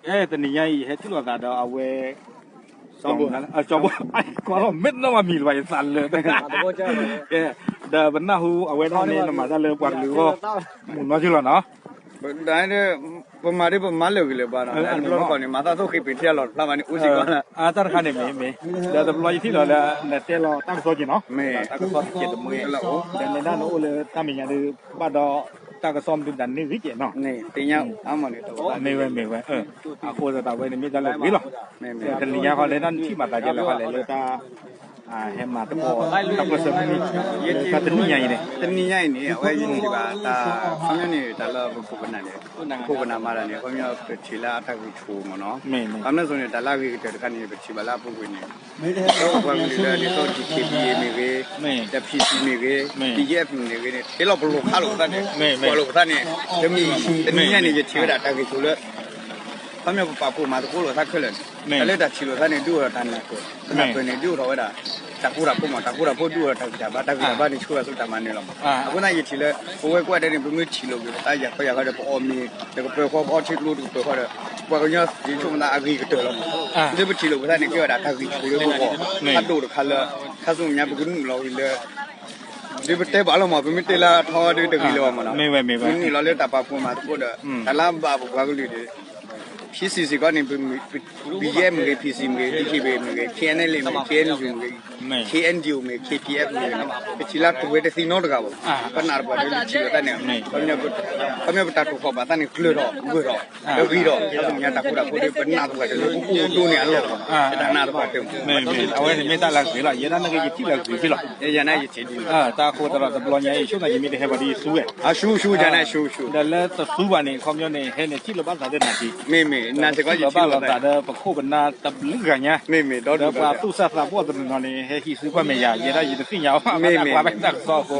ကဲ တနံၤညါအံၤ ဟဲထံၣ်လိာ်သးဒီးအဝဲ ကၠီဘိ ကွၢ်ထီၣ်မ့ၢ်နီၢ်မံၤလၢၤဘၣ် ယသးလၢာ်တဂၤ ကဲ ဒီးပနၢ်ဟူအဝဲဒၣ်န့ၣ် နမၤတၢ်လၢပှၤကလုာ်အဂီၢ် မုာ်နီၢ်က့လီၤနီၤ ပမၤဒ်ပမၤလၢာ်ဂ့ၤလၢၤဘၣ်နီၤ လၢတဘျီတခီၣ်န့ၣ် မၤသးသိၣ်ဃ့ပ့ၤထံအလီၢ်တဖျါဘၣ်န့ၣ် အိၣ်စ့ၢ်ကီး တၢ်တခါန့ၣ်မ့ၢ်မ့ၢ် ဒီးတဘျီယထံၣ်လီၤလၢ နတဲလီၤတၢ်ကစီၣ်က့ၤနီၤ တၢ်ကစီၣ်ကဲးတမှဲ ဒီးနဲဒၣ်နအိၣ်လၢတၢ်မဲာ်ညါဒီး ဘၣ်ဒီးတၢ်ကစီၣ်မနုၤဒၣ်န့ၣ်ဂ့ၤကဲးနီၤ မ့ၢ်ဝဲမ့ၢ်ဝဲ အဃိသတးဝဲန့ၣ်မ့ၢ်တၢ်လၢအဂ့ၤလီၤ တနံၤညါဃီလဲၣ် တၢ်နထံၣ်မၤသးဒ်လဲၣ်ဃီလဲၣ်လၢတၢ် ဟဲမၤသကိး တၢ်ပၢၢ်ဆၢမုၢ်နံၤ တနံၤညါအံၤန့ၣ် တနံၤညါအံၤန့ၣ် အဝဲယထံၣ်ဘၣ်တၢ် ခီပညီန့ၣ် တၢ်လၢပခိၣ်ပနၢ်န့ၣ် ပခိၣ်ပနၢ်မၤတၢ်န့ၣ် ခီပညီပထံၣ်လၢအတၢ်ဂံၢ်ဆူၣ်မ့ၢ်နီၤ ခီပညီစိၤန့ၣ် တၢ်လၢအဂ့ၤကတၢၢ်တခါန့ၣ် ပထံၣ်ဘၣ်လၢအပူၤကွံာ်န့ၣ် လၢပပှၤကလုာ်လၢဒ်သိး ဒီး မ့ၢ်ဂ့ၤ ဒီး ပံၣ်စံၣ် မ့ၢ်ဂ့ၤ ပံၣ်ယဲၢ်မ့ၢ်ဂ့ၤန့ၣ် ထံလီၤပလိာ်ခးလိာ်ပသးန့ၣ် ကွၢ်လိာ်ပသးန့ၣ် တမံၤ တနံၤညါန့ၣ် ယထံၣ်ဝဲဒၣ်တၢ်ဂံၢ်ဆူၣ်လၢ ခီပညီပပာ်ဖှိၣ်မၤသကိးလိာ်သးခဲလၢာ်န့ၣ် တၢ်လၢတၢ်ထံၣ်လိာ်သးန့ၣ် ဒုးအိၣ်ထီၣ်တၢ်နၢ်ပၢၢ် တၢ်နၢ်ပၢၢ်န့ၣ် ဒုးအိၣ်ထီၣ်ဝဲဒၣ် တၢ်ဃူတၢ်ဖိးမး တၢ်ဃူတၢ်ဖိးဒုးအိၣ်ထီၣ်တၢ်ဂံၢ်တၢ်ဘါ တၢ်ဂံၢ်တၢ်ဘါန့ၣ် ဆိဝဲဆူတၢ်မၤနၢၤလီၤမး အဃိသတးယထံၣ်လၢ ပဝဲကွၢ်ဒဲးန့ၣ် ပမ့ၢ်ထံၣ်လိာ်က့ၤပသးယၤခီယၤခီဒီး ပအီၣ်မ့ၤ တကပၢၤဃီ ပအီထံကျိတကပၢၤဃီဒီး ပှၤကညီသ့ၣ်ဆိကမိၣ်သးအဂ့ၤကတၢၢ်လီၤမး လၢပထံၣ်လိာ်ပသးန့ၣ် ကဲဝဲဒၣ်တၢ်ဂံၢ်ဆူၣ်လၢပဂီၢ် ဖးဒိၣ်တခါလၢ ခါဆူညါပကနုာ်လီၤဝံၤလၢ ဒ်ပတဲဘၣ်လီၤမး ပမ့ၢ်တဲလၢအထီဒ်တဂ့ၤလၢၤဘၣ်မးနီၤ ပနုာ်လီၤလၢတၢ်ပာ်ဖှိၣ်မၤသကိးဒီး တၢ်လၢဘၣ်ပပှၤကလုာ်ဒီး ဖံစံၣ်စ့ၢ်ကီးန့ၣ် ပ ပယဲၢ်မ့ၢ်ဂ့ၤ ဖံစံၣ်မ့ၢ်ဂ့ၤ ဒံၣ်ခ့ဘ့ၣ်မ့ၢ်ဂ့ၤ ခ့ၣ်အဲၣ်အၣ်လ့ၣ်မ့ၢ်ဂ့ၤ ခ့ၣ်အဲၣ်ယူၣ်မ့ၢ်ဂ့ၤ ခ့ၣ်အဲၣ်ယူၣ်မ့ၢ်ဂ့ၤ ခ့ၣ်ပံၣ်အဲၣ်မ့ၢ်ဂ့ၤ ပထံၣ်လၢတဝဲတသ့နီတဂၤဘၣ် ပနၢ်တပှၢ်တၢၢ်လၢထံၣ်လိာ်သးန့ၣ် ခီပညီပတၢ်တိာ်ဃီၣ်ဘၣ်သးန့ၣ် ကျၢၤထီၣ်ဂၢၢ်ထီၣ် ဒီးဂ့ၤထီၣ် ခါဆူညါတၢ်ဃူတၢ်ဖိးဒီး ပနၢ်တပှၢ်တၢၢ်လၢပအိၣ်ဒိၣ်န့ၢ်အလီၢ်လီၤမး ပတၢ်နၢ်တပှၢ်တၢၢ်မး အဝဲန့ၣ်မ့ၢ်တၢ်လၢအဂ့ၤလီၤ ယဲဒၣ်နကယထံၣ်လၢအဂ့ၤက့လီၤ ယဲဒၣ်နယထံၣ်ဒ် တၢ်ဃိသတးဒီးတဘျီညါအံၤ ဆိကမိၣ်ယမ့ၢ်တဟဲဘၣ်ဒီးယသူဝဲ အဆူဆူယဲဒၣ်ဆူဆူ ဒီးလၢတသူဘၣ်န့ၣ် ခီပညီန့ၣ် ဟဲန့ၣ်ထံၣ်လၢဘၣ်သးသ့ၣ်နၤက့ မ့မ့ၢ် နၤစ့ၢ်ကီးယထံၣ်လၢဘၣ်သးဒီး ပခိၣ်ပနၢ်တဘျုးဂၤညါ မ့မ့ၢ်ဒီးပှၤသူၣ်စၢ်သးဘီၣ်တနီၤနီၤန့ၣ် ဟဲဟံးစုကွၢ်မဲာ်ယၤ ယဲဒၣ်ယတသ့ၣ်ညါဘၣ် မ့မ့ၢ် ပှၤဘၣ်တၢ်ကစီၣ်အဃိ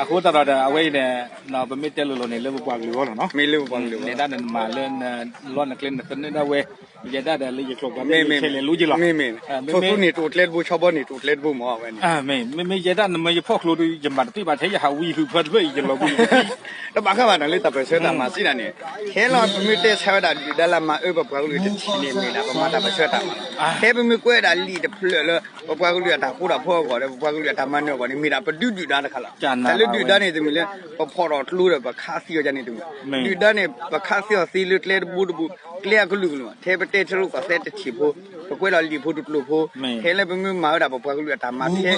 အဃိသတးဒီး အဝဲအံၤန့ၣ် ပမ့ၢ်တဲလိၤလိၤန့ၣ် လၢပပှၤကလုာ်အဂီၢ်လီၤနီၤ မ့ၢ်လၢပပှၤကလုာ်အဂီၢ် နဲဒၣ်နမၤလၢနလီၢ်နကျဲနသနၢၣ်ဒၣ်ဝဲ ယဲဒၣ်ဒီးလၢယကျိာ်ပှၤမ့ၢ်ခဲလၢာ်လိက့လီၤ မ့မ့ၢ် ထိၣ်သူန့ၣ်တအိၣ်ကျဲတဘိ ဆီဘီန့ၣ်တအိၣ်ကျဲတဘိမ့ၢ်ဝဲန့ၣ် မ့မ့ၢ်ယဲဒၣ်နမ့ၢ်ယဖီၣ်ကျိဒီး ယမၤတသ့ဘၣ်ထဲယဟးဝံယဟုးဖၢတဖျၢၣ်အံၤ ယလီၤဘှံး တဘၣ်ဃးဘၣ်တၢ်လၢတၢ်ပၢၢ်ဆၢတၢ်မၤစံးတၢ်န့ၣ် ထဲလီၤပမ့ၢ်တဲဆၢဝဲဒၣ်ဒုၣ်ဒါလၢမၤအၢပပှၤကလုာ်တထံၣ်န့ၣ် မ့ၢ်ဒၣ်ပမၤတၢ်ပၢၢ်ဆၢတၢ်မၤ ထဲပမ့ၢ်ကွဲးဒၣ်လံာ်တဖျၢၣ်လၢ ပပှၤကလုာ်အတၢ်ဃူတၢ်ဖိးအဂီၢ်ဒီး ပပှၤကလုာ်အတၢ်မၤနၢၤအဂီၢ်န့ၣ် မ့ၢ်ဒၣ်ပဒုးဒုၣ်ဒါတခါလီၤ တၢ်လၢဒုၣ်ဒါန့ၣ်တမ့ၢ်လၢ ပဖီၣ်ထီၣ်ကျိဒီးပခးသံအီၤဒ်န့ၣ်တမ့ၢ် ဒုၣ်ဒါန့ၣ် ပခးသံအီၤသ့လၢကျဲတဘိတဘိ ကျဲအကလုာ်ကလုာ်မး ထဲပတဲထံရူၢ်ကီၢ်သဲးတထံၣ်ဖိ ပကွဲးလီၤလံာ်ဖိတကျိၤဖိ ထဲလၢပမ့ၢ်မၤဝဲဒၣ်ပပှၤကလုာ်အတၢ်မၤထဲ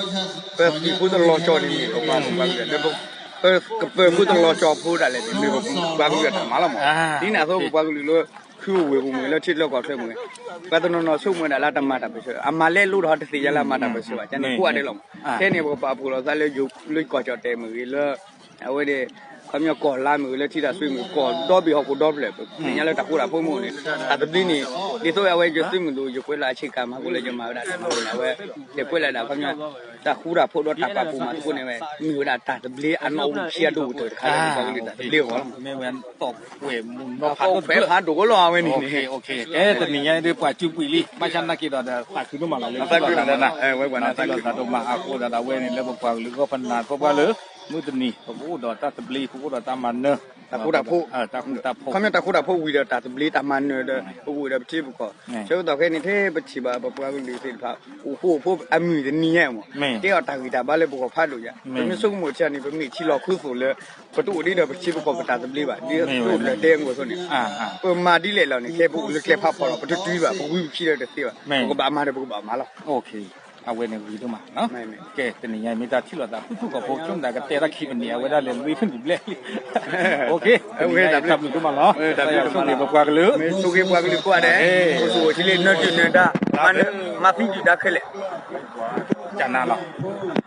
ပသုးဖိတလီၤကၠီၣ်န့ၣ်မ့ၢ်ပပှၤကလုာ် လၢပကပၢၤဖိတလီၤကၠီၣ်ဖိဒၣ်လဲာ်န့ၣ် မ့ၢ်ပပှၤကလုာ်အတၢ်မၤလီၤမး ဒ်န့ၣ်အသိးပပှၤကလုာ်လၢ ခုဝ့ၢ်ပူၤမ့ၢ်ဂ့ၤ လၢထံချၢကီၢ်ချၢမ့ၢ်ဂ့ၤ ပှၤတနီၤနီၤဆိကမိၣ်ဝဲဒၣ်လၢတၢ်မၤတၢ်ပၢၢ်ဆၢ အမၤလဲလိတဟီတသ့ၣ်ညါလၢအမၤတၢ်ပၢၢ်ဆၢဘၣ် ကန့ၣ်ကိးဂၤဒဲးလီၤမး ထဲန့ၣ်ပကပာ်ဖှိၣ်လိာ်သးလၢ လၢကီၢ်ကၠီၣ်တဲာ်မ့ၢ်ဂ့ၤလၢ အဝဲန့ၣ် ခီပညီကီၢ်လါမ့ၢ်ဂ့ၤ လၢထံတၢ်ဆွ့မ့ၢ်ဂ့ၤ ကီၢ်ဒီဘ့ၣ်ဟီၣ်ခိၣ်ဒီဖျၢၣ် ပသ့ၣ်ညါလၢတၢ်ဃူတၢ်ဖိးမ့ၢ်အိၣ်န့ၣ် တၢ်သဘျ့န့ၣ် ဒ်သိးအဝဲယသုးမုၢ်ဒိၣ် ယကွဲးလီၤအဆ့ကၤမၤဃိလၢယမၤဝဲဒၣ်တၢ်မၤန့ၣ် အဝဲ ယကွဲးလီၤဒၣ်ခီပညီ တၢ်ဃူတၢ်ဖိးဒီးတၢ်ပာ်ဖှိၣ်မၤသကိးန့ၣ်ဝဲ မ့ၢ်ဝဲဒၣ်တၢ်သဘျ့အနီၣ်အူခံအဒိၣ်ကတၢၢ်တခါလၢပပှၤကလုာ်တၢ်သဘျ့အဂီၢ်လီၤ မ့ၢ်ဝဲတီၢ်ကွဲးမုၢ်နီၤဖးဒိၣ် ဖးဒိၣ်ကလီၤအဝဲန့ၣ်န့ၣ် ကဲတနံၤညါအံၤဒ်ပှၤစုပှံာ်လံ ဘၣ်ဆၣ်နာ်က့ၤဒီးသးခုဒိၣ်မးလီၤလၢ သးခုဒိၣ်မး ဝဲပှၤနာ်သးခုဒိၣ်မး အဃိသတးဒီးအဝဲန့ၣ်လၢပပှၤကလုာ်အဂီၢ် ပနၢ်ပၢၢ်ပှၤလၢ မုၢ်တနံၤ ပကအိၣ်ဒီးတၢ်သဘျ့ ပကအိၣ်ဒီးတၢ်မၤနၢၤ တၢ်ဃူတၢ်ဖိး တၢ်ဃူတၢ်ဖိး ခီပညီတၢ်ဃူတၢ်ဖိးဝံၤဒီးတၢ်သဘျ့တၢ်မၤနၢၤဒီး ပကအိၣ်ဒီးပထံပကီၢ် ဆၢကတီၢ်ခဲအံၤန့ၣ် ထဲပထံၣ်ဘၣ်ပပှၤကလုာ်သ့ၣ်တဖၣ် အိၣ်ဃူအိၣ်ဖိးအမုၢ်တနံၤညါမး တဲအီၤတၢ်ဂံၢ်တၢ်ဘါလၢပဂီၢ်ဖးဒိၣ်ယါ ပမ့ၢ်ဆိကမိၣ်ထံန့ၣ် ပမ့ၢ်ထံလီၤခူသူၣ်လၢ ပတအိၣ်ဒံးဒီးပထံပကီၢ်ပတၢ်သဘျ့ဘၣ် ဒ်သိးလၢတဲအဂီၢ်အသိးန့ၣ် ပမၤဒ်လဲၣ်လီၤန့ၣ် ခဲပအိၣ်လၢကျဲဖးဖီလီၤ ပတတုၤဘၣ် ပဝံပခံဒီးတသ့ဘၣ် ပကဘၣ်မၤဒီးပကဘၣ်မၤလီၤ အဝဲန့ၣ်ဂ့ၤဒိၣ်မး ကဲတနံၤညါအံၤမ့ၢ်တၢ်ထံၣ်လိာ်သး ဖုၣ်ဖုၣ်ကိာ်ဖိ ဆိကမိၣ်တၢ်ကတဲတၢ်ခံပနံၣ် အဝဲဒၣ်လဲၤလွံၢ်ဖုၣ်ဒံးဘျဲၣ် တၢ်ဘျုးဒိၣ်မးလီၤ ဆိၣ်ဂ့ၤပပှၤကလုာ် ဆိၣ်ဂ့ၤပှၤကလုာ်ကိးဂၤဒဲး အိၣ်ဆူၣ်အိၣ်ချ့လံ နၢၤဒုၣ်နၢၤဒါ မၤနၢၤ မၤသံဒုၣ်ဒါခဲလၢာ် ကနၤလီၤ